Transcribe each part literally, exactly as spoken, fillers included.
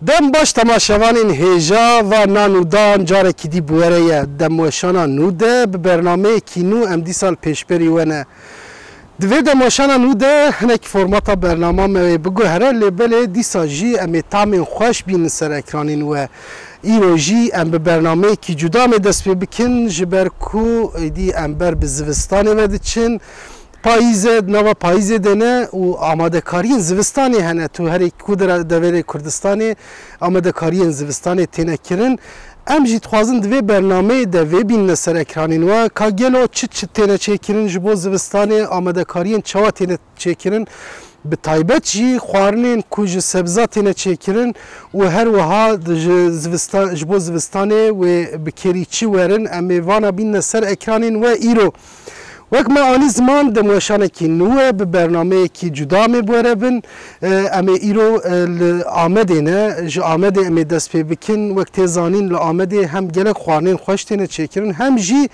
Dem baş temaşevanên hêja va Nan û Dan carekî dî bi we re ye. Demweşana nû de bi bernameyekî nû em dîsa li pêşberî we ne. Di vê demweşana nû de hinek formata bernama me wê biguhere, lê belê dîsa jî em ê tamên xweş bînin ser ekranên we. Îro jî em bi bernameyekî cuda me dest pê bikin, ji ber ku êdî em ber bi zivistanê ve diçin. Payîz e, di nava payîzê de ne û amadekariyên zivistanê hene. Tu herê ku dera deverê Kurdistanê amadekariyên zivistanê têne kirin. Em jî dixwazin di vê bernameyê de vê bînine ser ekranên we ka gelo çi çi têne çêkirin ji bo zivistanê, amadekariyên çawa têne çêkirin, bi taybet jî xwarinên ku ji sebza têne çêkirin û her wiha di ji zivistan, ji bo zivistanê wê bi kêrî çi werin, em ê vana bînine ser ekranên we îro. Wek me anî ziman, demweşanekî nû e, bi bernameyekî cuda em ê bi we re bin. E, em ê îro, e, li Amedê ne, ji Amedê em ê dest pê bikin. Wek tê zanîn, li Amedê hem gelek xwarinên xweş têne çêkirin, hem jî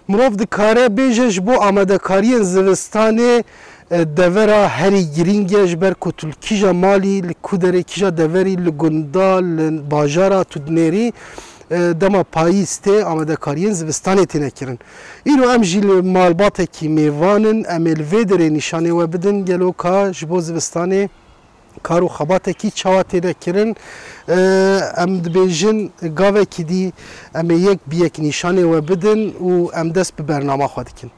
mirov dikare bêje ji bo amadekariyên zivistanê, e, devera herî girîng e, ji ber ku tu li kîja malî, li ku derê, kîja deverî, li gunda, li bajara tu dinêrî, e, dema payîz tê, amadekariyên zivistanê têne kirin. Îro em jî li malbatekî mêvan in, em ê li vê derê nîşanê we bidin, gelo ka ji bo zivistanê kar û xebatekî çawa têne kirin. E, em dibêjin gavekî dî em ê yek bi yek nîşanê we bidin û em dest bi bernama xwe dikin.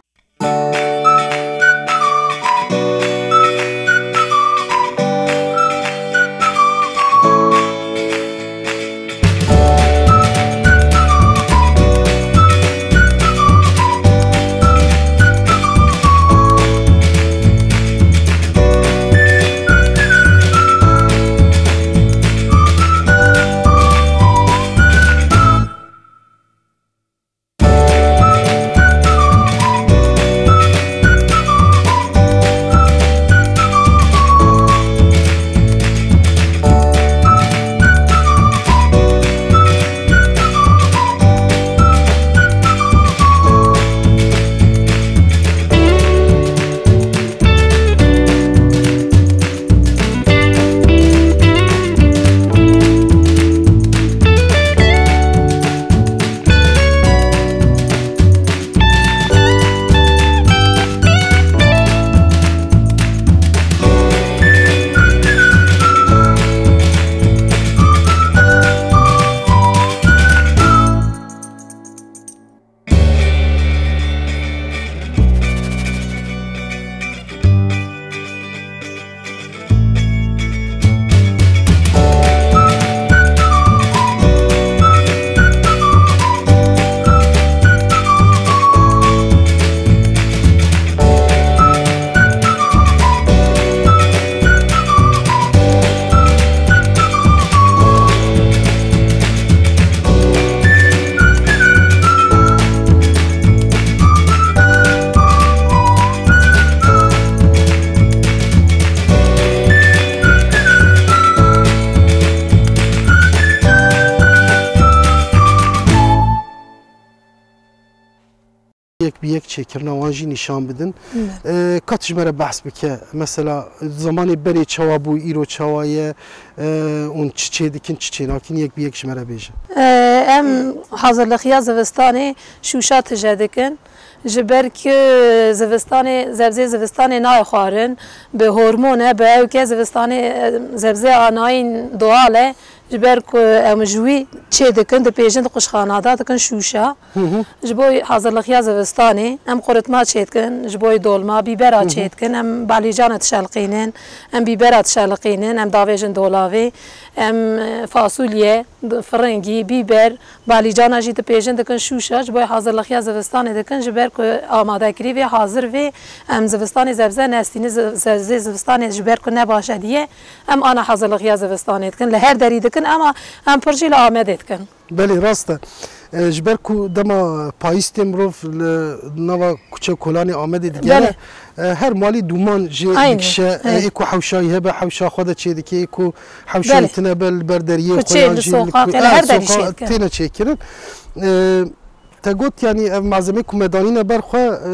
Yek bi yek çêkirina wan jî nîşan bidin. Evet. Ee, ka tu ji me re behs bike, mesela, zamanê berê çawa bû, îro çawa ye, ee, hûn çi çê dikin, çi çê nakin, yek bi yek ji me re bêje. Ee, em hazirlixiya zivistanê şûşa tije dikin. Ji ber ku zivistanê, zebzê zivistanê nayê xwarin, bi hormon e, bi ewke zivistanê, e, zebzê anayîn doğal e. Ji ber ku em ji wî çê dikin, dipêjin di quşxana de, dikin şûşa. Hı hı. Ji bo hazirlixiya zivistanê em quritma çê dikin, ji bo dolma, bîbera Hı hı. çê dikin, em balîcana dişeliqînin, em bîbera dişeliqînin, em davêjin dolavê, em, e, fasulye, Firingî, bîber, balîcana jî dipêjin dikin şûşa, ji bo hazirlixiya zivistanê dikin, ji ber ku amadekirî vê hazir vê, em zivistanê zebze nestînin, ze-, zebzê zivistanê ji ber ku ne baş e diye, em ana hazirlixiya zivistanê dikin. Li her derî dikin, ema em pir jî li Amedê dikin. Belê, rast e. E, ji ber ku dema payîz tê mirov li nava kuçe kolanê Amedê digere, Belê. e, her malî dûman jê Aynen. dikişe, e, Aynen. ê ku hewşayî hebe, hewşa xwe de çêdike, ê ku hewşayî Belê. tine be li ber deriyê Kuçê xwe yan li jî li soqaqê, ku-, li e, her derî soqa-, çêdike. têne çêkirin. E, te got, yanî ev malzemeyê ku me danîne ber xwe, e,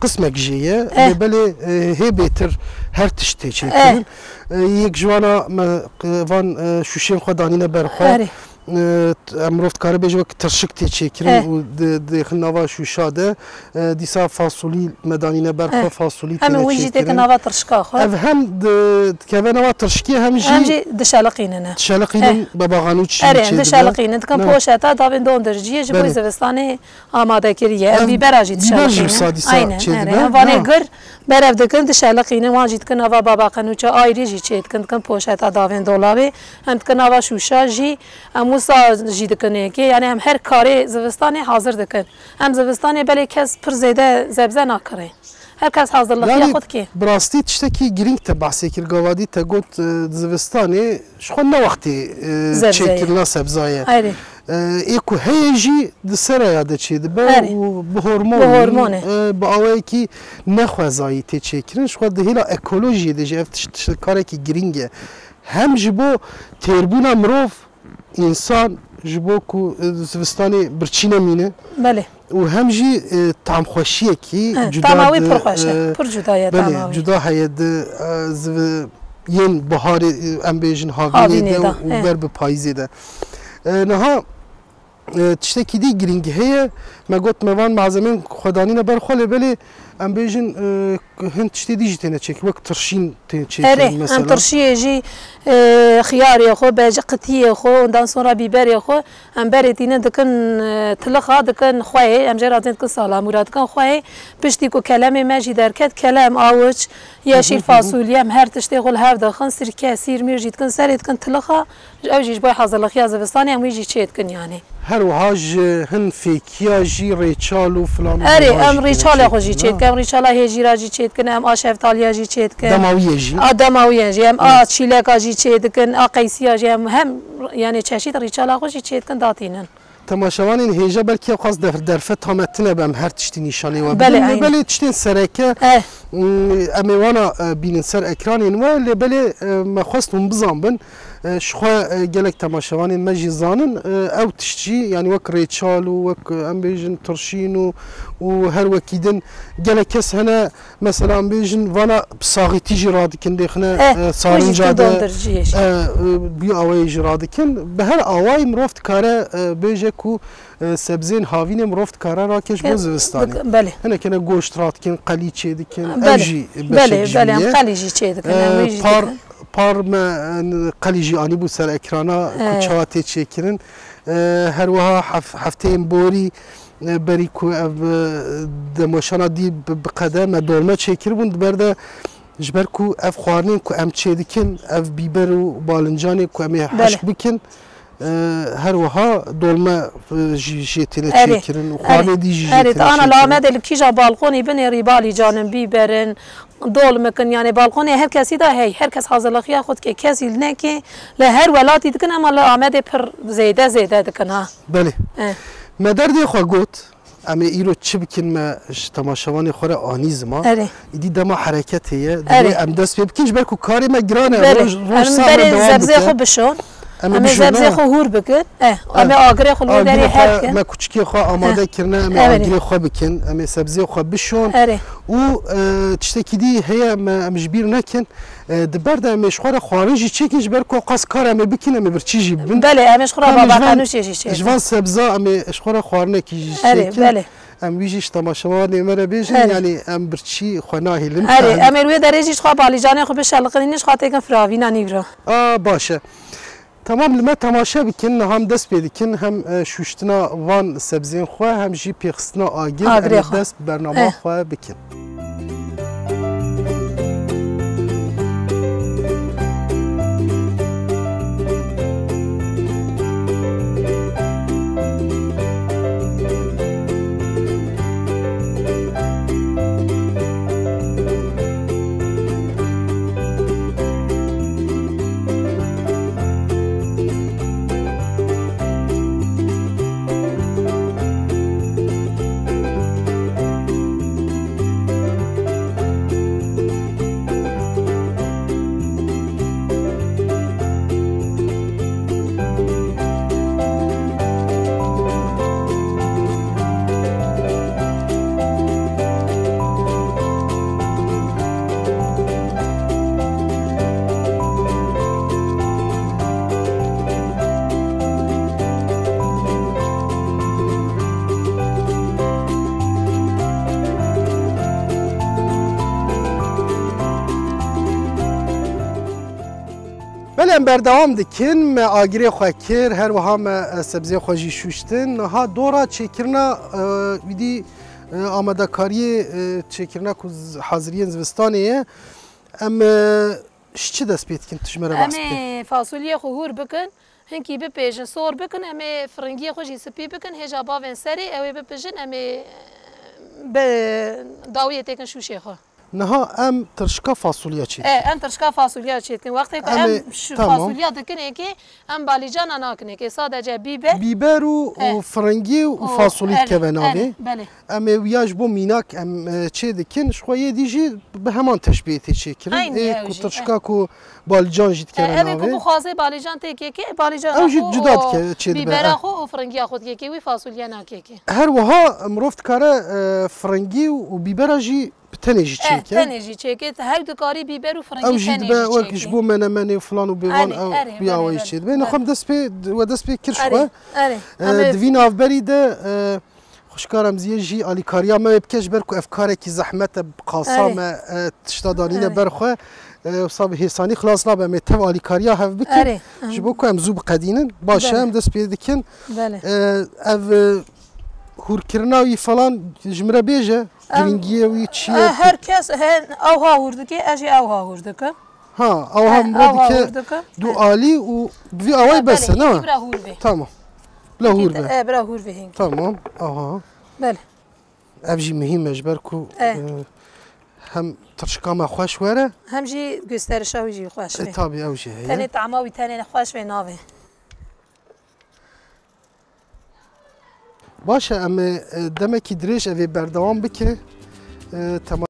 qismek jê ye. Eh. Lê belê, e, hê bêtir her tişt tê çêkirin. Eh. E, yek ji wana me, e, van, e, şûşên xwe danîne ber xwe. Erê. E, t-, em mirov dikare bêje wek tirşik tê çêkirin Eh. û di-, dêxin nava şûşa de. E, dîsa fasolî me danîne ber xwe, Eh. fasolî Hem têne wî jî têkin çêkirin. nava tirşika xwe. Ev hem di-, dikeve nava tirşikê hem jî Hem jî dişeliqînine. dişeliqînin, Eh. baba ganûç jî Erê, çêdibe. dişeliqînin. Dikin Ne? poşeta davên dondiriciyê ji bo Belê. zivistanê amade kiriye. Em Ev bîbera jî bîber jî dişeliqînin. wisa dîsa Aynen, çêdibe. erê. Em vanê Ne? gir berev dikin, dişeliqînin. Wan jî dikin ava baba qenûça ayrî jî çêdikin, dikin poşeta davên dolabê. Em dikin ava şûşa jî. Em wisa jî dikin êkê, yanî em her karê zivistanê hazir dikin. Em zivistanê belê kes pir zêde zebze nakirê. Her kes hazirlixiya Yanî, xwe dike. bi rastî tiştekî girîng te behsê kir, gavadî te got, e, zivistanê ji xwe ne wextê, e, Zebze ye. çêkirina sebza ye. Erê. E, ê ku heye jî di seraya de çêdibe Erê. û bi hormon, Bi hormon e. e, bi awayekî nexwezayî tê çêkirin. Ji xwe di hêla ekolojiyê de jî ev tişt, tişt karekî girîng e. Hem ji bo têrbûna mirov, însan ji bo ku, e, zivistanê birçî nemîne Belê. û hem jî, e, tamxweşiyekî He, cuda tama wî di, pir xweş e, e, pir cuda ye belê, tama wî. cuda heye di, e, zivi-, yên biharê, e, em bêjin havînê Havînê de de, û he. ber bi payîzê de. E, niha, e, tiştekî dî girîng heye, me got me van malzemên xwe danîne ber xwe lê belê em bêjin, e, hin tiştê dî jî têne çêkirin, wek tirşîn tê çêkirin Erê, em mesela. tirşiyê jî, e, xiyarê xwe, bec-, qitiyê xwe, ondan sonra bîberê xwe, em berê tînin dikin, e, tilixa, dikin xweyê, em jê re tên dikin salamûra, dikin xweyê. Piştî ku kelemê me jî derket, kelem, awiç, yeşîl fasulye, em her tiştê xwe li hev dixin, sirke, sîrmîr jî dikin, serê dikin tilixa. Ew jî ji bo hazirlixiya zivistanê em wî jî çê dikin yanî. Her wiha ji hin fêkiya jî rêçal û filan û Erê, biha em jî têne rîçalê xwe jî çêdikin, çê ha? dikin, em rîçala hêjîra jî çê dikin, em a şeftaliya jî çê dikin. Dema wî ye jî. A dema wî ye jî, em a Evet. çîleka jî çê dikin, a qeysiya jî, em hem, yanî çeşît rîçala xwe jî çê dikin, datînin. Temaşevanên hêja belkî ew qas der-, derfeta me tune be em her tiştî nîşanê we Belê, bidin. Lê aynen. belê tiştên sereke, Eh. mm, em ê wana, e, bînin ser ekranên we, lê belê, e, me xwest hûn bizanbin. E, ji xwe, e, gelek temaşevanên me jî zanin, e, ew tişt jî, yanî wek rêçal û wek, e, em bêjin tirşîn û, û her wekî din gelek kes hene, mesela em bêjin vana bi saxîtî jî radikin, dêxine, Eh, e, wê jî sarinca tu de, dondiriciyê jî. e, e, bi awayê jî radikin. Bi her awayî mirov dikare, e, bêje ku, e, sebzên havînê mirov dikare rake ji bo Ke-, zivistanê. dik-, belê. Hinek hene goşt radikin, qelî çêdikin, ev Belê. jî Belê, beşek ji belê, wî em ye. qelî jî çêdikin, E, em wê jî par dikin. Par me, e, qelî jî anîbû ser ekrana ku He. çawa tê çêkirin. E, her wiha hef-, hefteyên borî, e, berî ku ev, e, demoşana dî bi, biqede me dolme çêkiribûn, di ber de ji ber ku ev xwarinên ku em çêdikin, ev bîber û balincanê ku em ê Belê. hişk bikin, e, her wiha dolme, e, jî jê têne Erê, çêkirin û erê, xwarinê dî jî jê erê, têne te ana li çêkirin. Amedê li kîja balkonê binêrî balîcanin, bîberin, dolmikin, yanî balkonê her kesî de hey, her kes hazirlixiya xwe dike, kesî li nekê, li her welatî dikin, ema li Amedê pir zêde, zêde dikin, ha. Belê. Eh. Me derdê xwe got, em ê îro çi bikin, me ji temaşevanê xwe re anî zima. Erê. Îdî dema hereketê ye, Erê. divê em dest pê bikin, ji ber ku karê me giran e, Belê. roj, roj Em sax me berê dewam zebzê bike. xwe bişon. Em ê Em ê bişon, zebzê ha? xwe hûr bikin. Eh, em ê Eh. agirê xwe li wê Agirê derê xwe, her kin. me kuçikê xwe amade Eh. kirine, em ê Ew ê. agirê xwe bikin, em ê sebzê xwe bişon. Erê. Û, e, tiştekî dî heye me, em ji bîr nekin. E, di ber de em ê ji xwe re xwarin jî çêkin, ji ber ku qas kar em ê bikin, em ê birçî jî bibin. Belê, em ê ji xwe re Em ê ji van, babatanûşê jî çêkin. ji van sebza em ê ji xwe re xwarinekî jî Erê, çêkin. belê. Em wî jî ji temaşevanê me re bêjin, Erê. yanî em birçî xwe nahêlin. Erê, em ê li wê derê jî ji xwe balîcanê xwe bişeliqinînin, ji xwe têkin firavîna nîvro. A, baş e. Temam, li me temaşe bikin, niha em dest pê dikin, hem, e, şûştina van sebzên xwe, hem jî pêxistina agir, Agirê em ê xwe. dest bi bernama Eh. xwe bikin. Belê, em berdewam dikin. Me agirê xwe kir, her wiha me, e, sebzê xwe jî şûştin. Niha dora çêkirina, e, wîdî, e, amadekariyê, e, çêkirina ku z-, haziriyên zivistanê ye. Em, e, ji çi dest pê dikin? Tu ji me re behs bike. Em ê fasuliyê xwe hûr bikin, hinkî bipêjin, sor bikin, em ê firingiyê xwe jî spî bikin, hêja bavên serê ew ê bipijin, em ê bi dawiyê têkin şûşê xwe. Niha em tirşika fasulya çêdikin. E, em tirşika fasulya çêdikin. Wextê ku Em ê, em şu tamam. fasulya dikin êkê, em balîcana nakin êkê. Sadece bîber. Bîber û, E. û firingî û Û fasulî erê, dikeve navê. erê, belê. Em ê wiya ji bo mînak em, e, çêdikin. Ji xwe yê dî jî bi heman teşbihê tê çêkirin. Eynî Ê ew ku jî, tirşika e. ku balîcan jî E, dikeve ev ê ku navê. bixwaze balîcan tê kêkê, balîcan Ew jî û, cuda û dike, çêdibe. bîbera xwe û firingiya xwe dikêkê. Wî fasulye nakêkê. Her wiha mirov dikare, e, firingî û bîbera jî bi tenê jî Eh, çêke. tenê jî çêke. Her dikarî bîber û firingî Ew jî tenê dibe jî wek çêke. ji bo menemenê û filan û bêvan Erê, ew erê, bi belê, awayî belê, çêdibe. belê. Nexwe em dest pê, we dest pê kir ji Erê, xwe. erê. Eh, Em ê di vî navberî de, eh, xwişka Remziyê jî alîkariya me wê bike, ji ber ku ev karekî zehmet e, bi qasa Erê. me, eh, tişta danîne Erê. ber xwe. Eh, wisa bi hêsanî xilas nabe, em ê tev alîkariya hev bikin. Erê. Ji bo ku em zû biqedînin. Baş e, Belê. em dest pê dikin. Belê. Eh, ev, eh, hûrkirina wî falan ji min re bêje. Em, Giringiyê wî çi ye? e, her kes he, ew ha hûr dike, ez jî ew ha hûr dikim. Ha, ew ha E, mirov ew ha dike hûr dikim. du E. alî û bi vî awayî E, bes e, belê, ne? hinkî bira hûr bê. Tamam. Bila hûr Hinkî be. te-, e, bira hûr bê hinkî. Tamam, aha. Belê. Ev jî muhîm e ji ber ku, E. e, hem tirşika me xweş were. Hem jî gösterişa wî jî xweş E, be. tabii ew jî heye. Tenê tama wî tenê xweş ve navê. Baş e, em ê, e, demekî dirêj ev ê berdewam bike. E, tema-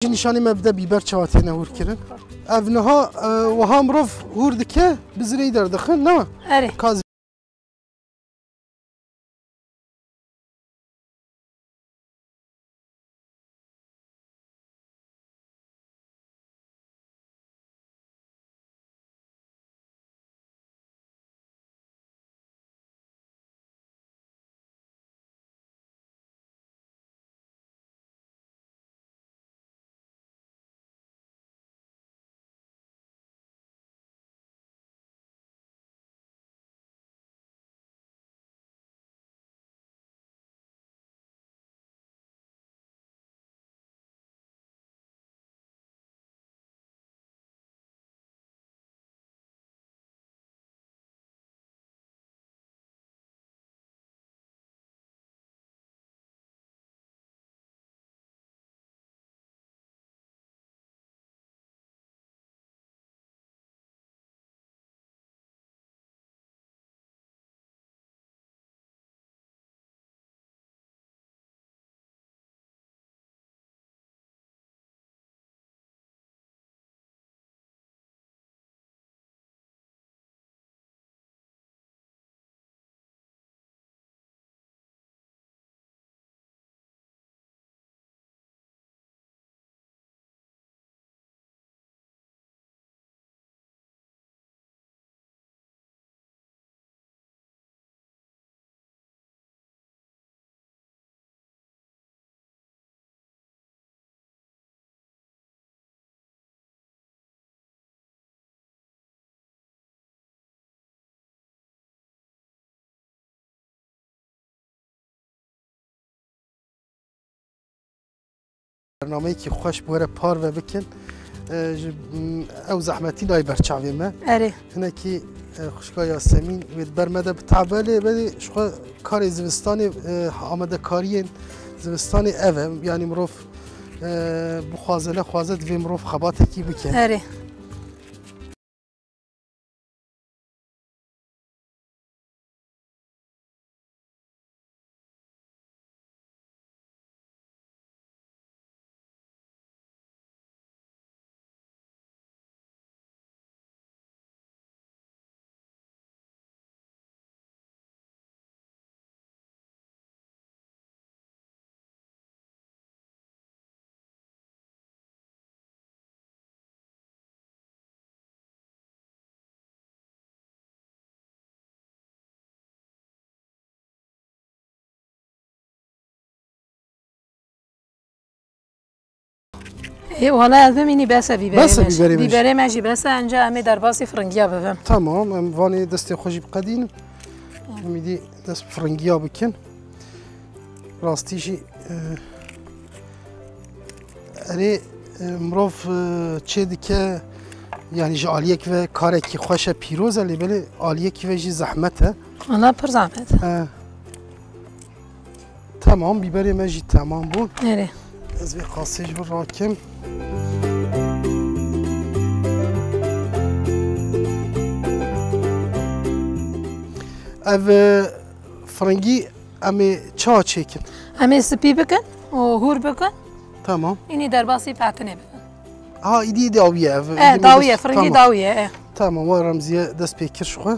Ji nîşanî me bide bîber çawa têne hûr kirin. Ev niha, e, wiha mirov hûr dike, bizirê yî derdixin, ne? Erê. Ka Bernameyekî xweş bi we re parve bikin. E, ji, m, ew zehmetî nayê ber çavê me. Erê. Hinekî, e, xwişka Yasemîn wê di ber me de bi tev e, lê belê ji xwe karê zivistanê, e, amadekariyên zivistanê ev e. Yanî mirov, e, bixwaze nexwaze divê mirov xebatekî bike. Erê. Ê, wala ez bim înî bes e bîberê Bes e me jî. bîberê me jî. Bîberê me jî bes e, enca em ê derbasî firingiya bibim. Tamam, em vanê destê xwe jî biqedînin. Em îdî dest bi firingiya bikin. Rastî jî, e, erê, e, mirov, e, çê dike, yanî ji aliyek ve karekî xweş e, pîroz e, lê belê aliyekî ve jî zehmet e. Wala pir zehmet e. E, Tamam, bîberê me jî temam bû. Erê. Ez vê qasê ji vir rakim. Ev, e, firingî em ê çawa çêkin? Em ê spî bikin û hûr bikin. Tamam. Înî derbasî petinê bikin. Ha, îdî dawî ye ev. E, Îdî dawî ye, meclis-, firingî tamam. dawî ye, e. Tamam, wa Remziye dest pê kir ji xwe.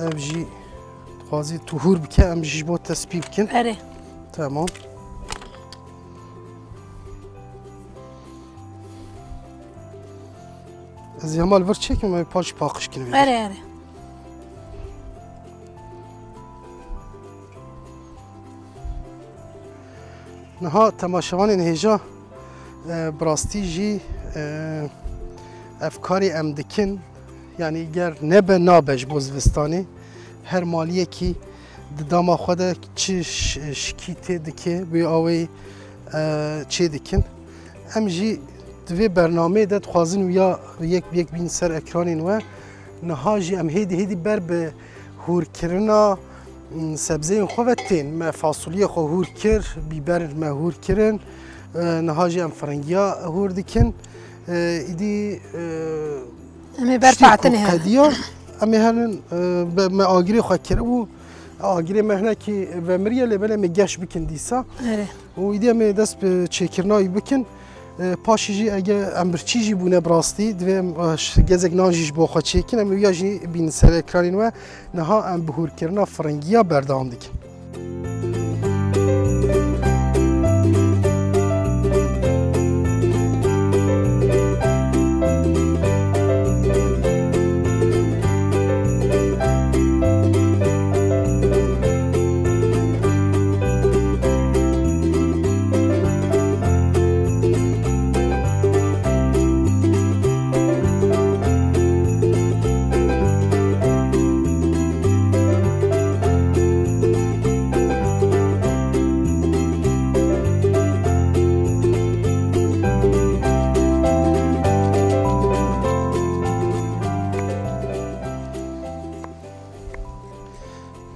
Ev jî dixwazî tu hûr bike, em jî ji bo te spî bikin. Erê. Tamam. Ez ê hema li vir çêkim, em ê paş jî paqij kin vê. Erê, erê. Niha temaşevanên hêja, e, bi rastî jî, e, ev karê em dikin, yanî ger nebe nabe ji bo zivistanê, her maliyekî di dama xwe de çi ş-, şikî tê dike, wê awê, e, çê dikin. Em jî di vê bernameyê de dixwazin wiya yek bi yek bîn ser ekranên we. Niha jî em hêdî hêdî ber bi hûrkirina, m, sebzeyên xwe ve tên. Me fasuliyê xwe hûr kir, bîber me hûr kirin. E, niha jî em firingiya hûr dikin. E, îdî, e, Em ê ber tiştê ku petinê herin. qediya, em ê herin, e, be-, me agirê xwe kiribû. Agirê me hinekî vemiriye, lê belê em ê geş bikin dîsa. Erê. Û îdî em ê dest bi çêkirina wî bikin. E, paşê jî ege em birçî jî bûne bi rastî, divê em, e, ş-, gezek nan jî ji bo xwe çêkin, em ê wiya jî bînin ser ekranên we. Niha em bi hûrkirina firingiya berdewam dikin.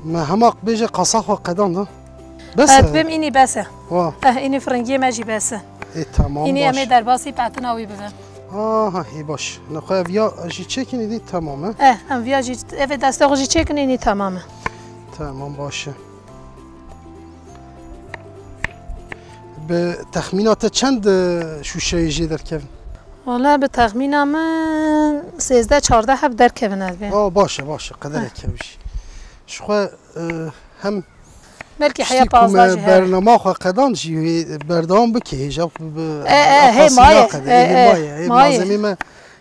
Me hemaq bêje qasa xwe qedan da. Bes e? Bim înî bes e. Wa. Eh, înî firingiyê me jî bes e. Ê, tamam, Înî em baş. ê derbasî petina wî bibin. Aha, ê, baş. Nexwe ev ya jî çêkin, îdî tamam e. Eh, em viya jî, ev ê destê xwe jî çêkin, înî tamam e. Tamam, baş e. Bi texmîna te çend, e, şûşeyê jê derkevin? Wala bi texmîna min sêzdeh çardeh heb derkevin ez bê. Aa, baş e, baş e. Qederek Heh. hev jî. Ji xwe, e, hem Belkî heya tiştî ku pazdeh me jî hebe. bernama xwe qedan jî wê berdewam bike, hêja bi, bi, E, e, hê bi maye. qedê, E, hê e, maye, hê maye. malzemê me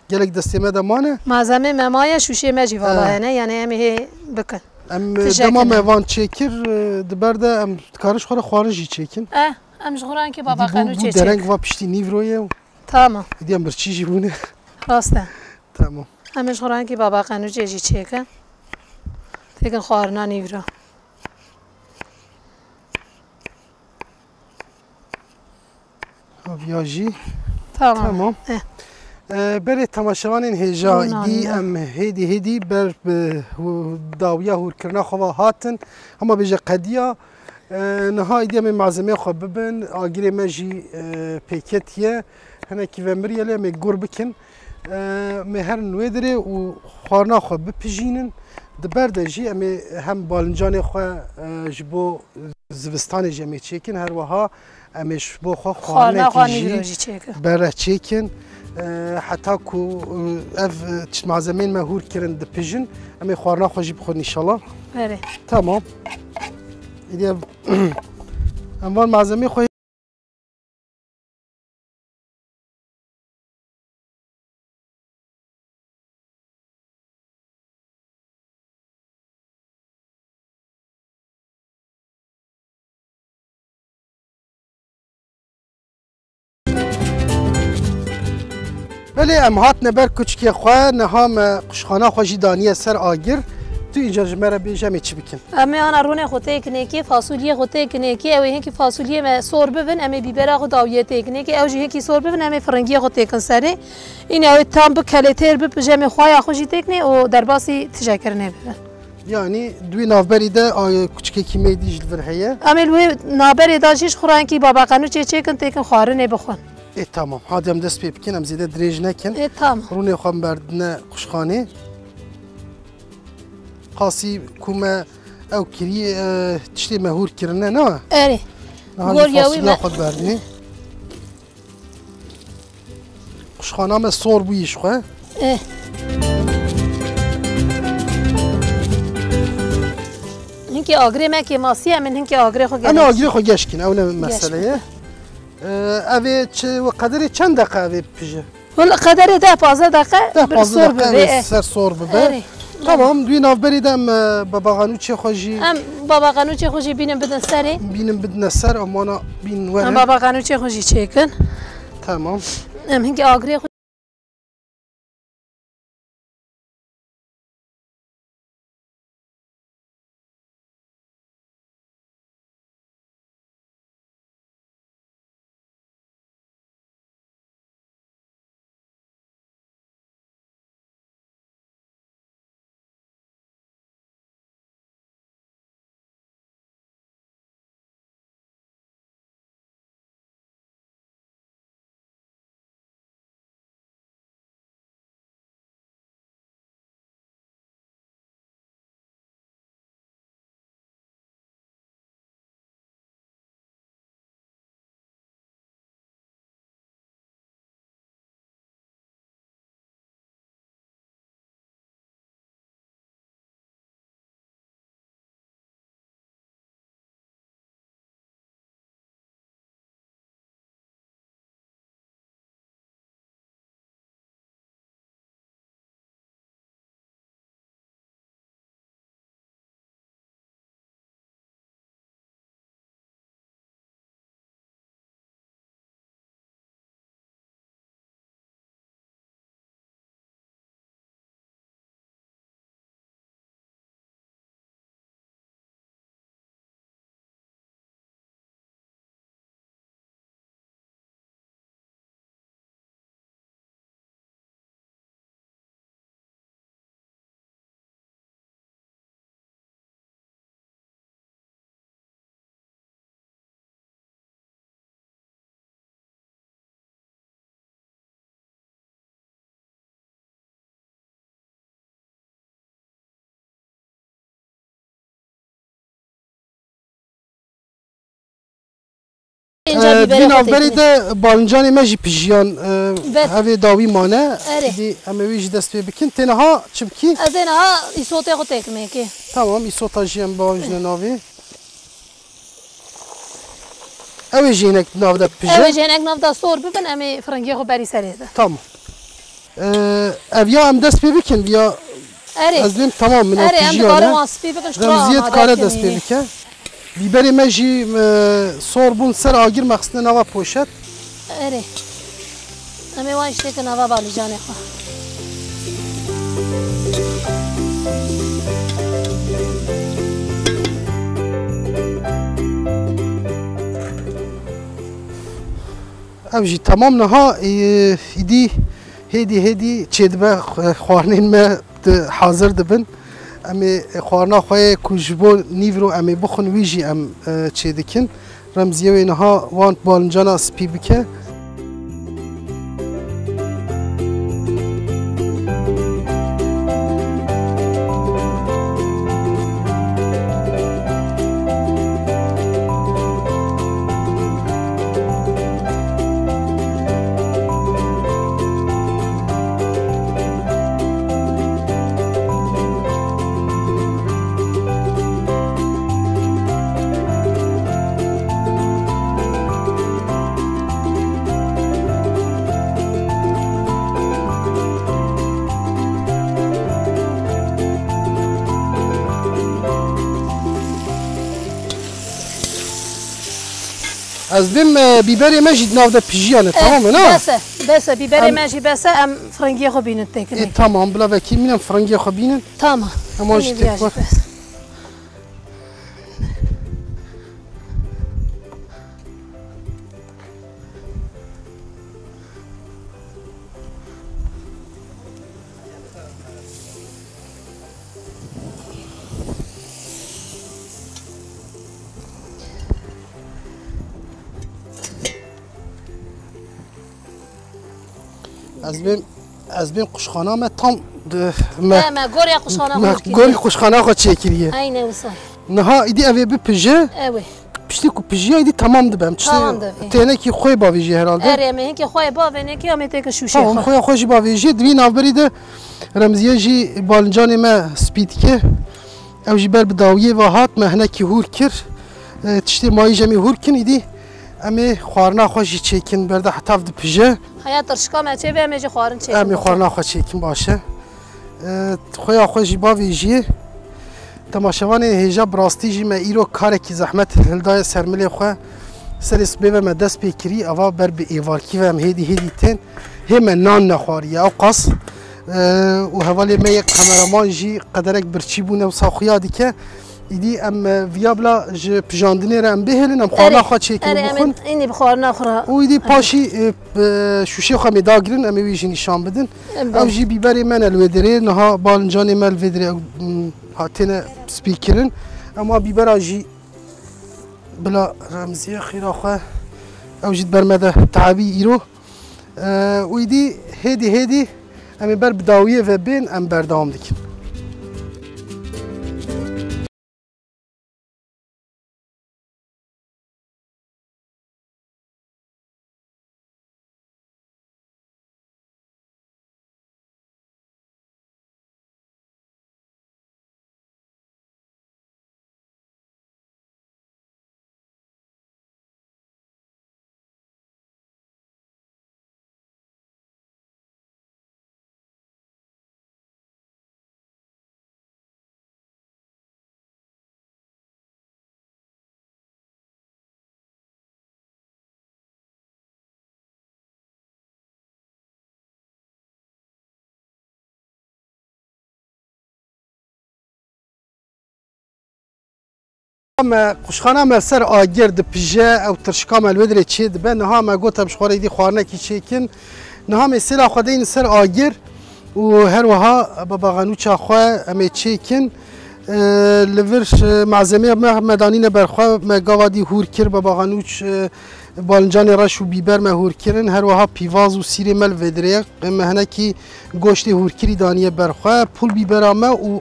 gelek destê me de mane. Malzemê me maye, şûşê me jî vala E. hene, yani em ê hê bikin. Em, Tişek dema hene. me van çêkir, e, di ber de em dikarin ji xwe re xwarin jî çêkin. E, em ji xwe re enkê baba Dî bû, qenû bû çê dereng çêkin. va piştî nîvroyê û Tamam. dî em birçî jî bûne. Rast e. Tamam. Em ê ji xwe re enkê baba qenû çê jî çêkin. Têkin xwarina nîvro. Ya jî. Tamam. Tamam. Eh. Ee, berê temaşevanên hêja, Bûna dî ne? Em hêdî hêdî ber bi hû-, dawiya hûrkirina xwe ve hatin. Hema bêje qediya. Ee, niha îdî em ê malzemeyê xwe bibin. Agirê me jî, e, pêketiye. Hinekî vemirî ye lê em ê gur bikin. Em ê herin wê derê û xwarina xwe bipijînin. Di ber de jî em ê hem balincanê xwe, e, ji bo zivistanê jî em ê çêkin. Her wiha em ê ji bo xwe xwarinekî jî bere çêkin. Xwarina xwe nîvro jî çêkin. E, heta ku, e, ev, e, çi malzemeyên me hûr kirin dipijin, em ê xwarina xwe jî bixwin înşallah. Erê. Tamam. Îdî em, em van malzemeyê xwe Belê, em hatine ber kuçikê xwe, niha me quşxana xwe jî daniye ser agir. Tu înca ji me re bêje em ê çi bikin? Em ê ana rûnê xwe têkin êkê, fasuliyê xwe têkin êkê, ew ê hinkî fasuliyê me sor bibin, em ê bîbera xwe dawiyê têkin êkê, ew jî hinkî sor bibin, em ê firingiyê xwe têkin serê. Îne ew ê tam bikelê têr bipije, em ê xwaya xwe jî têkinê û derbasî tijekirinê bibin. Yanî di wî navberî de, a, kuçikekî me dî ji li vir heye. Em ê li wê navberê de jî ji xwe re hinkî baba qenûçê çêkin, têkin xwarinê bixwin. Ê, tamam. Hadi em dest pê bikin, em zêde dirêj nekin. Ê, tamam. Rûnê xwe em berdine quşxanê. Qasî ku me ew kirî, e, tiştê me hûr kirine, ne? Erê. Niha jî fasulya xwe diberdinê. Quşxana me sor bûyî ji xwe. Eh. Hinkî agirê me kêmasî ye, em ê hinkî agirê xwe geş. Em ê agirê xwe geş kin, ew ne mesele ye. Geş. Eh, ev ê çi, qederê çend deqe ev ê bipije? Wala qederê deh pazdeh deqe bir sor bibe, eh. Deh pazdeh deqe ev ê ser sor bibe. Erê. Tamam, di wî navberî de em, eh, baba qenûçê xwe jî. Em baba qenûçê xwe jî bînin bidin serê. Bînin bidine ser, em wana bînin werin. Em baba qenûçê xwe jî çêkin. Tamam. Em hinkî agirê xwe Ee, di navberê de balincanê me jî pijiyan, e, hevê dawî mane. Erê. Dî em ê wî jî dest pê bikin. Tê niha çi bikî? Ez ê niha îsotê xwe têkim êkê. Tamam, îsota jî em biajine navê. Ew ê jî hinek di nav de pije. Ew ê jî hinek nav de sor bibin, em ê firingiyê xwe berî serê de. Tamam. Ee, ev ya em dest pê bikin, ya. Erê. Ez dibêm tamam, min ew pijiyane. Erê, em dikarin wan spî bikin, ji xwe amade bikin. Remziye dikare dest pê bike. Bîberê me jî, e, sor bûn ser agir, me xistine nava poşet. Erê. Em ê wan jî têkin nava balîcanê xwe. Ev jî temam niha, e, îdî hêdî hêdî çêdibe, xwe-, xwarinên me di, hazir dibin. Em ê xwarina xwe yê ku ji bo nîvro em ê bixwin wî jî em, e, çêdikin. Remziye wê niha wan balincana spî bike. Ez bêm, e, bîberê me jî di nav de pijiyane, eh, tamam e, na? Bes e, bes e. Bîberê em me jî bes e, em firingiyê xwe bînin têkilê. E, tamam, bila vekî mînin firingiyê xwe bînin. Tamam. Em wan jî têk xwe. Ez bêm, ez bêm quşxana me tam di, me, he, me gorê quşxana xwe me kiriye. Gorê quşxana xwe çêkiriye. Eyne wisa. Niha îdî ev ê bipije. Ew ê. Piştî ku pijiya îdî temam dibe. Em tiştê, tamam dibe. Tênekî xwe bavêjî herhalde. Erê, em ê hinkê xwe bavênekî, em ê têke şûşê xwe. Tamam, xwe ya xwe jî bavêjî. Di vî navberî de Remziye jî balincanê me spî dike. Ew jî ber bi dawiyê ve hat, me hinekî hûr kir. E, tiştê mayî jî em ê hûr kin, îdî em ê xwarina xwe jî çêkin, ber de heta ev dipije. Heya tirşika me çêbe, em ê jî xwarin çêkin. Em ê xwarina xwe çêkin, baş e. E, xwe ya xwe jî bavêjiyê. Temaşevanê hêja, bi rastî jî me îro karekî zehmet hildaye ser milê xwe. Serê sibê ve me dest pê kirî, eva ber bi êvarkî ve em hêdî hêdî tên. Hê me nan nexwariye, ew qas. E, û hevalê me yê kameraman jî qederek birçî bûne û saxuya dike. Îdî em, e, viya bila ji pijandinê re em bihêlin, em xwarina xwe çêkin û bixwin. Erê, erê, em ê înî bi xwarina xwe re. Û îdî paşî, e, e, şûşê xwe em ê dagirin, em ê wî jî nîşan bidin. Em, ew jî bîberê me ne li wê derê, niha balincanê me li vê derê, ew, m, hatine spî kirin. Em a bîbera jî bila Remziye xêra xwe, ew jî di ber me de teebî îro. E, û îdî hêdî hêdî em ê ber bi dawiyê ve bên, em berdewam dikin. Me quşxana me ser agir dipije, ew tirşika me li wê dirê çê dibe. Niha me got em ji xwe re îdî xwarinekî çêkin. Niha em ê sêla xwe deynin ser agir û her wiha bebaxanûça xwe em ê çêkin. E, li vir, e, malzemeya me, me danîne ber xwe, me gava dî hûr kir, bebaxanûç, e, balincanê reş û bîber me hûr kirin, her wiha pîvaz û sîrê me li vê dirê ye. Me hinekî goştê hûrkirî daniye ber xwe, pul bîbera me û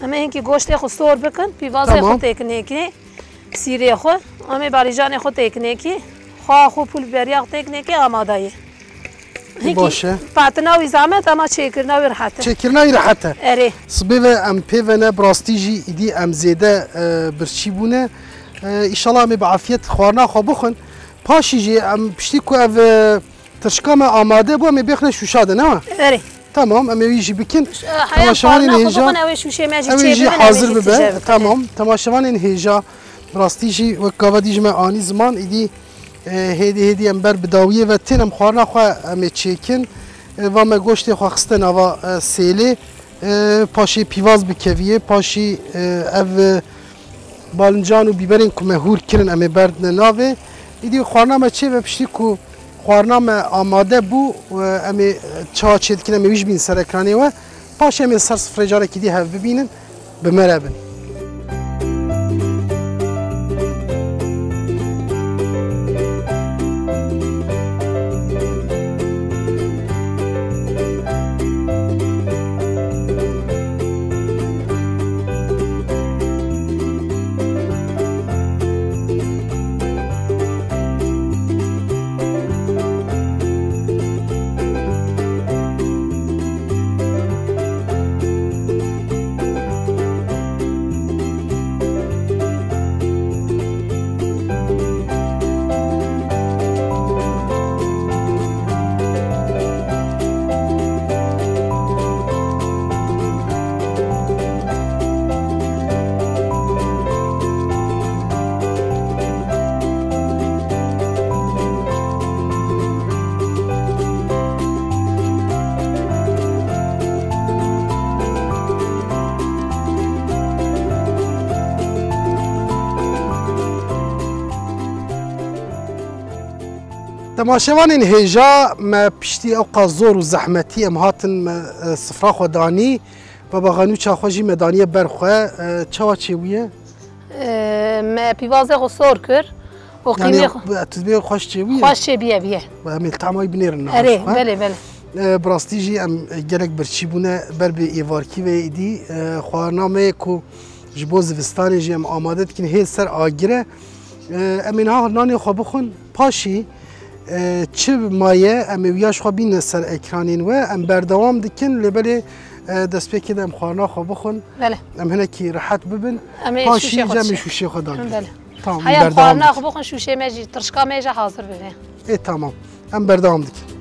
Em ê hinkî goştê xwe sor bikin, pîvazê xwe, tamam, têkinêkê, sîrê xwe, em ê balîcanê xwe têkinêkê, xwa xwe pul beriya xwe têkinêkê amade ye. Hinkî baş e. Patina wî zehmet ama çêkirina wî rehet e. Çêkirina wî rehet e. Erê. Sibê ve em pê ve ne, bi rastî jî îdî em zêde, e, birçî bûne. E, îşallah em ê bi afiyet xwarina xwe bixwin. Paşî jî em piştî ku ev, e, tirşika me amade bû, em ê bêxine şûşa de, ne wa? Erê. Tamam, em ê wî jî bikin. Ş-, e, heya xwarina xwe bixwin, ew ê şûşê me jî çê bibin, em ê jî tije bikin. Tamam, temaşevanên hêja, bi rastî jî wek gava dî ji me anî ziman, îdî E, hêdî hêdî em ber bi dawiyê ve tên, em xwarina xwe em ê çêkin. E, va me goştê xwe xiste nava, e, sêlê. E, paşê pîvaz bikeviyê, paşî, e, ev, e, balincan û bîberên ku me hûr kirin em ê berdine navê. Îdî xwarina me çê ve, piştî ku xwarina me amade bû, e, em ê çawa çê dikin, em ê wî jî bînin ser ekranê we. Paşê em ê ser sifrê carekî dî hev bibînin. Bi me re bin. Temaşevanên hêja, me piştî ewqas zor û zehmetî em hatin, me, e, sifra xwe danî. Baba Xanûça xwe jî me daniye ber xwe. E, çawa çêbûye? E, me pîvazê xwe sor kir û qîmê xwe. Yanî, tu dibê xweş çêbûye? Xweş çêbûye, bûye. Em ê li tema wî binêrin niha. Erê, belê, belê. E, bi rastî jî em gelek birçî bûne ber bi êvarkî ve êdî, e, xwarina me yê ku ji bo zivistanê jî em amade dikin hê li ser agir e. E, em ê niha nanê xwe bixwin. Paşî, e, çi maye, em ê wiya ji xwe bîne ser ekranên we. Em berdewam dikin, lê belê, e, destpêkê de em xwarina xwe bixwin. Belê. Em hinekî rehet bibin. Em ê şûşê xwe dişên. Paşî jî em ê şûşê xwe dagrin. Belê. Tamam, em berdewam dikin. Heya xwarina xwe bixwin, şûşê me jî, tirşika me jî hazir bibe. Ê, tamam. Em berdewam dikin.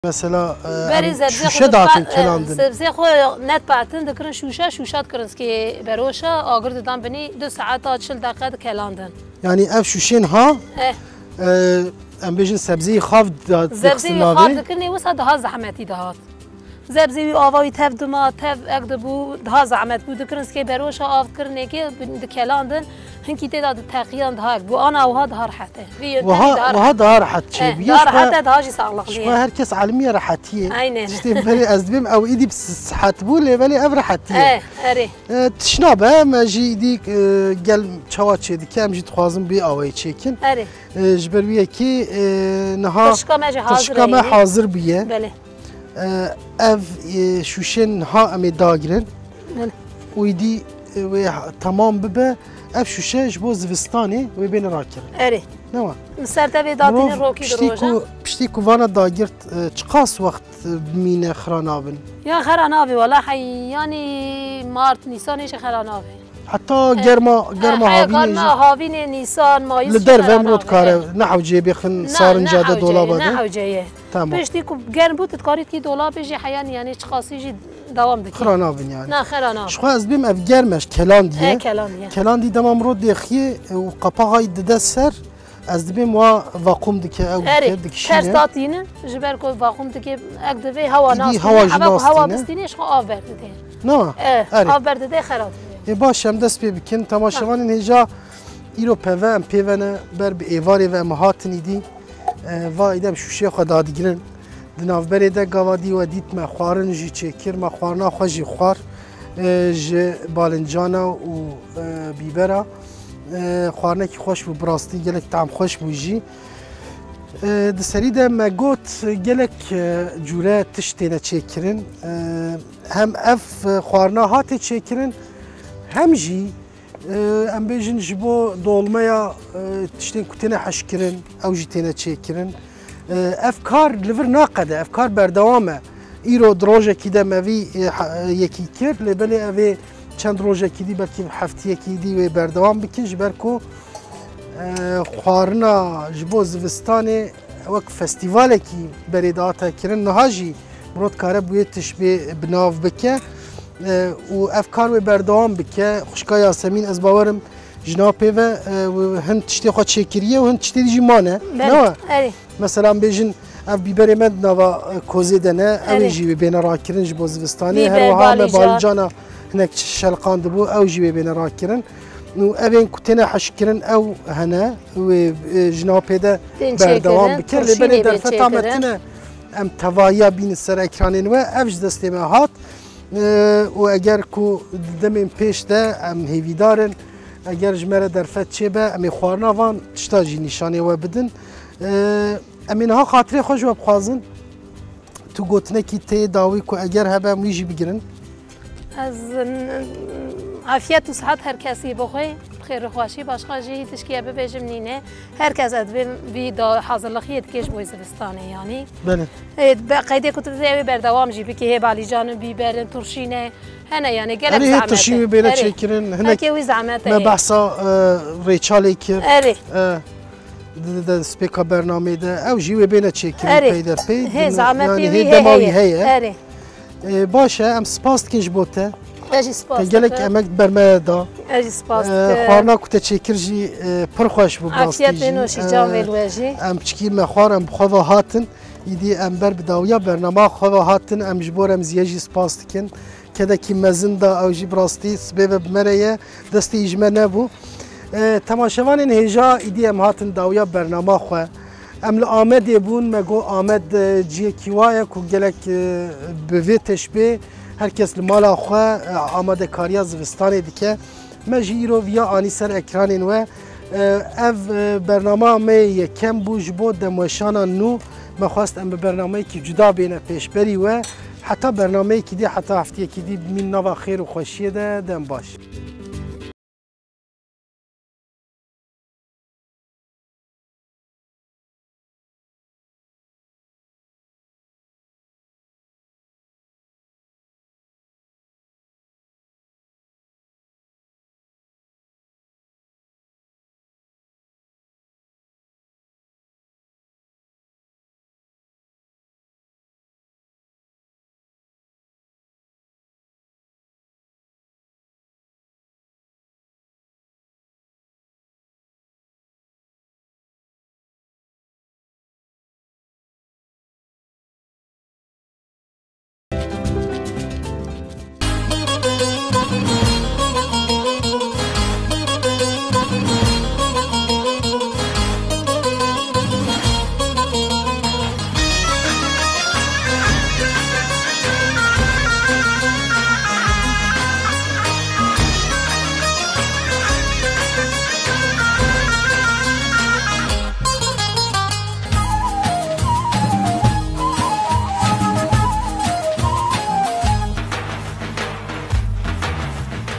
Mesela, e, berê em zebzê xwe şûşe dipa-, datin, e, kelandin. Zebzê xwe net patin dikirin şûşe, şûşe dikirin skê beroşa, agir didan binî, du saeta çil deqe dikelandin. Yanî ev şûşên ha, eh, e, em bêjin sebzeyî xav da-, zebzeyî xav dikirin navê. Wisa daha zehmetî dihat. Zebzê wî ava wî tev dima, tev ek dibû, daha zehmet bû. Dikirin skê beroşa av dikirinê kê, dikelandin, hinkî tê de diteqiyan daha ek bû. Ana wiha daha rehet e. Vî yöntemî daha rehet. Wiha, wiha daha rehet çêbûye. Eh, daha rehet e, daha jî saxlixlî ye. Ji xwe her kes elimiye rehetiyê. Aynen. Tiştê berê ez dibêm ew îdî bi sihet bû, lê belê ev rehetiyê. Eh, erê. E, tişt nabe, me jî îdî, e, gel çawa çêdike, em jî dixwazin bi awayî çêkin. Erê. E, ji ber wî yekê, e, niha tirşika me jî hazir e. Tirşika me hazir bûye. Belê. E, ev, e, şûşên niha em ê dagirin. Belê. Û îdî, e, wê ha-, temam bibe. Ev şûşe ji bo zivistanê wê bêne rakirin. Erê. Ne wa? Li ser tevê datînin rokî di roja. Piştî ku, piştî ku vana dagirt, e, çiqas wext, e, bimîne xira nabin? Ya xira nabe wela, heyanî mart, nîsanê jî xira nabe. Heta germa, germa Heya havînê karma jî. havînê Nîsan, Mayîs Li jî derve xera mirot nabe. kare, ne hewceyê bêxin Ne, sarinca ne de hewceyê, dolaba ne de. hewceyê. Tamam. Piştî ku germ bû, tu dikarî kî dolabê jî heyan, yanî çiqasî jî dewam dike. Xira nabin yani. Ne, xera nabe. Ji xwe ez bêm ev germ e, kelandiye. E, kelandiye. Kelandî dema mirot dêxiye û qapağayî dide ser, ez dibêm wa vakum dike, ew Erê, dike, dikişîne. Ters datînin, ji ber ku vakum dike, ek divê hewa Îdî nastîne. hewa jî Eva ku hewa nastîne. bistîne, ji xwe av berdidê. Na, E, erê. Av berdidê, xera dibê. Ê baş, em dest pê bikin. Temaşevanên hêja, îro peve em pê ve ne, ber bi êvarê ve em hatin îdî. E, va îdem şûşê xwe dadigirin. Di navberê de gava dî we dît me xwarin jî çêkir, me xwarina xwe jî xwar. E, ji balincana û, e, bîbera. E, xwarinekî xweş bû, bi rastî gelek tam xweş bû jî. E, di serî de me got gelek, e, cûre tişt têne çêkirin. E, hem ev, e, xwarina hate çêkirin, hem jî, e, em bêjin ji bo dolmeya, e, tiştên ku têne heşkirin, ew jî têne çêkirin. E, ev kar li vir naqede, ev kar berdewam e. Îro di rojekî de me vî, e, he-, e, yekî kir, lê belê ev ê çend rojekî dî, belkî heftiyekî dî wê berdewam bikin, ji ber ku, e, xwarina ji bo zivistanê wek festîvalekî berê dihate kirin, niha jî mirov dikare bi wê tişt bê bi nav bike, e, û ev kar wê berdewam bike. Xwişka Yasemîn, ez bawerim ji nav pê ve, e, hin tiştê xwe çêkiriye û hin tiştê dî jî mane. Belê, Ne wa? Erê. Mesela em bêjin ev bîberê me di nava, e, kozê de ne, ew ê Erê. jî wê bêne rakirin ji bo zivistanê. Bîber, Her wiha me balican. balicana hinek şelqan dibû, ew jî wê bêne rakirin. Û ev ên ku têne heşkirin ew hene, wê, e, ji nav pê de Tên berdewam çêkirin, bike. Lê turşînê belê bên derfeta me çêkirin. tine em tevaya bînin ser ekranên we, ev ji destê me hat. E, û eger ku di demên pêş de em hêvîdar in, eger ji me re derfet çêbe, em ê xwarina van tişta jî nîşanê we bidin. E, em ê niha xatirê xwe ji we bixwazin. Tu gotinekî tê dawî ku eger hebe em wî jî bigirin. Ez, n-, afiyet û sihet her kesî bixwe, bi xêr û xweşî, başqa jî tişkî ye bibêjim nîne. Her kes ez dibêm vî da hazirlixiyê dikê ji bo zivistanê yanî. Belê. Ê, be-, qeydê ku tu dizê ew ê berdewam jî bikî, hê balîcan in, bîber in, turşî ne, hene yanî gelek Erê hê zehmet e. turşî wê bêne Erê. Çêkirin. Hinek Heke wî zehmet e. Me behsa, e, rêçalê kir. Erê. E, di, di, di spêka bernameyê de ew jî wê bêne çêkirin Erê. peyderpey. Hê Din- zehmetî yanî wî hê hê dema wî heye. heye. Erê. E, baş e, em spas dikin ji bo te. Ez jî spas Te gelek dikim. emek ber me da. Ez jî spas E, dikim. Xwarina ku te çêkir jî, e, pir xweş bû bi rastî Afiyet jî. wê noşî can E, vê li we jî. Em çikî me xwar, em bi xwe ve hatin. Îdî em ber bi dawiya bernama xwe ve hatin. Em ji bo re em ziye jî spas dikin. Kedekî mezin da, ew jî bi rastî sibê ve bi me re ye. Destê wî ji me nebû. E, temaşevanên hêja, îdî em hatin dawiya bernama xwe. Em li Amedê bûn, me got Amed, e, ciyekî wa ye ku gelek, e, bi vê teşbê her kes li mala xwe, e, amadekariya zivistanê dike. Me jî îro viya anî ser ekranên we. E, ev, e, bernama me yê yekem bû ji bo demweşana nû. Me xwest em bi bernameyekî cuda bêne pêşberî we. Heta bernameyekî dî, heta heftiyekî dî bimîn nava xêr û xweşiyê de. Dem baş.